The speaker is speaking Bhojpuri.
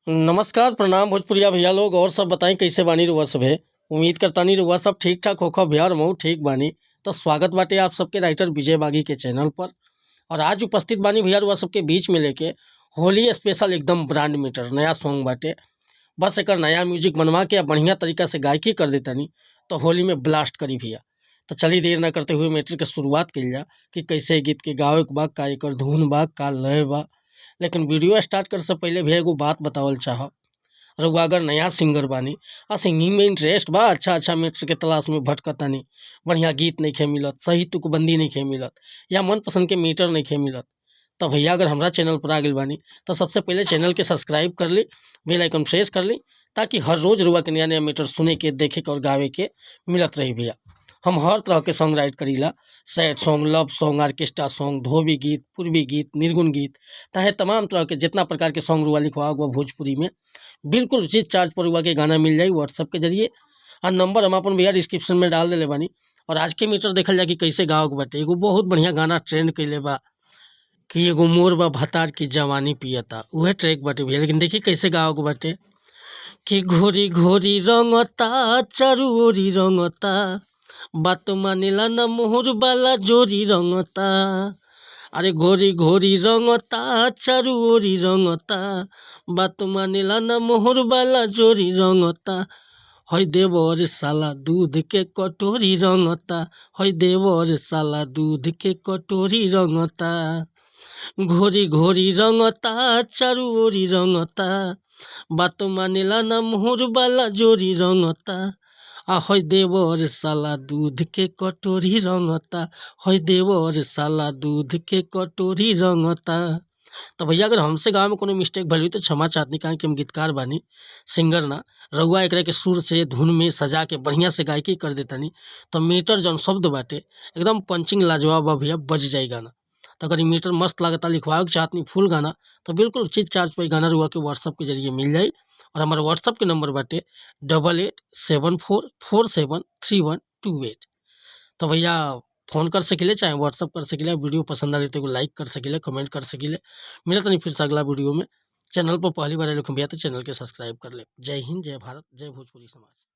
नमस्कार, प्रणाम भोजपुरिया भैया लोग। और सब बताई कैसे बानी रुआ सब है। उम्मीद करतानी रुआ सब ठीक ठाक होखब भैया और हमहू ठीक बानी। तो स्वागत बाटे आप सबके राइटर विजय बागी के चैनल पर। और आज उपस्थित बानी भैया रुआ सबके बीच में लेके होली स्पेशल एकदम ब्रांड मीटर नया सॉन्ग बाटे। बस एकर नया म्यूजिक बनवा के बढ़िया तरीका से गायकी कर देतानी तो होली में ब्लास्ट करी भैया। तो चलिए देर ना करते हुए मैटर के शुरुआत कइल जा कि कैसे गीत के गावे के बा, का एकर धुन बा, का लय बा। लेकिन वीडियो स्टार्ट करे से पहले भैया एगो बात बतावल चाहब। रउआ अगर नया सिंगर बानी आ सिंगिंग में इंटरेस्ट बा, अच्छा अच्छा मैटर के तलाश में भटकतानी, बढ़िया गीत नइखे मिलत, सही तुकबंदी नइखे मिलत या मनपसंद के मीटर नइखे मिलत, तो भैया अगर हमरा चैनल पर आ गइल बानी तो सबसे पहले चैनल के सब्सक्राइब कर ली, बेल आइकन प्रेस कर ली, ताकि हर रोज़ रुआ के नया नया मीटर सुने के, देखे के और गावे के मिलत रही। भैया हम हर तरह के सॉन्ग राइट करीला, sad song, love song, orchestra song, धोबी गीत, पूर्वी गीत, निर्गुण गीत, ताहे तमाम तरह के जितना प्रकार के सॉन्ग रुआ लिखवाओ बा भोजपुरी में बिल्कुल उचित चार्ज पर रुआ के गाना मिल जाई व्हाट्सअप के जरिए। और नंबर हम अपन भैया डिस्क्रिप्शन में डाल देले बानी। और आज के मीटर देखल जाए कि कैसे गावे के बाटे। एगो बहुत बढ़िया गाना ट्रेंड कइले बा कि एगो मोर बा भतार की जवानी पियता, उहे ट्रैक बाटे भैया। लेकिन देखिए कैसे गावे के बाटे कि घोरी घोरी रंगता चारू ओरी रंगता, बात मानेला न मोहर वाला जोरी रंगता। अरे घोरी घोरी रंगता चारू ओरी रंगता, बात मानेला न मोहर वाला जोरी रंगता। हई देवर साला दूध के कटोरी रंगता, हई देवर साला दूध के कटोरी रंगता। घोरी घोरी रंगता चारू ओरी रंगता, बात मानेला न मोहर वाला जोरी रंगता। आ हई देवर साला दूध के कटोरी रंगता, हई देवर साला दूध के कटोरी रंगता। तो भैया अगर हमसे गाँव में कोनो मिस्टेक भइल हुई तो क्षमा चाहतनी, काहे कि हम गीतकार बानी, सिंगर ना। रउआ एकरा के सुर से धुन में सजा के बढ़िया से गायकी कर देतानी तो मीटर जौन शब्द बाटे एकदम पंचिंग लाजवाब बा भैया, बज जाई गाना। तो अगर ई मीटर मस्त लागता, लिखवावे के चाहतनी फुल गाना तो बिल्कुल उचित चार्ज पर गाना रुआ के व्हाट्सअप के जरिए मिल जाई। और हमारे व्हाट्सअप के नंबर बाटे 8874473128। तो भैया फ़ोन कर सकिले चाहे व्हाट्सअप कर सकिले। वीडियो पसंद आले तो एगो लाइक कर सकिले, कमेंट कर सकिले। मिलत नहीं फिर से अगला वीडियो में। चैनल पर पहली बार आए भैया तो चैनल के सब्सक्राइब कर ले। जय हिंद, जय भारत, जय भोजपुरी समाज।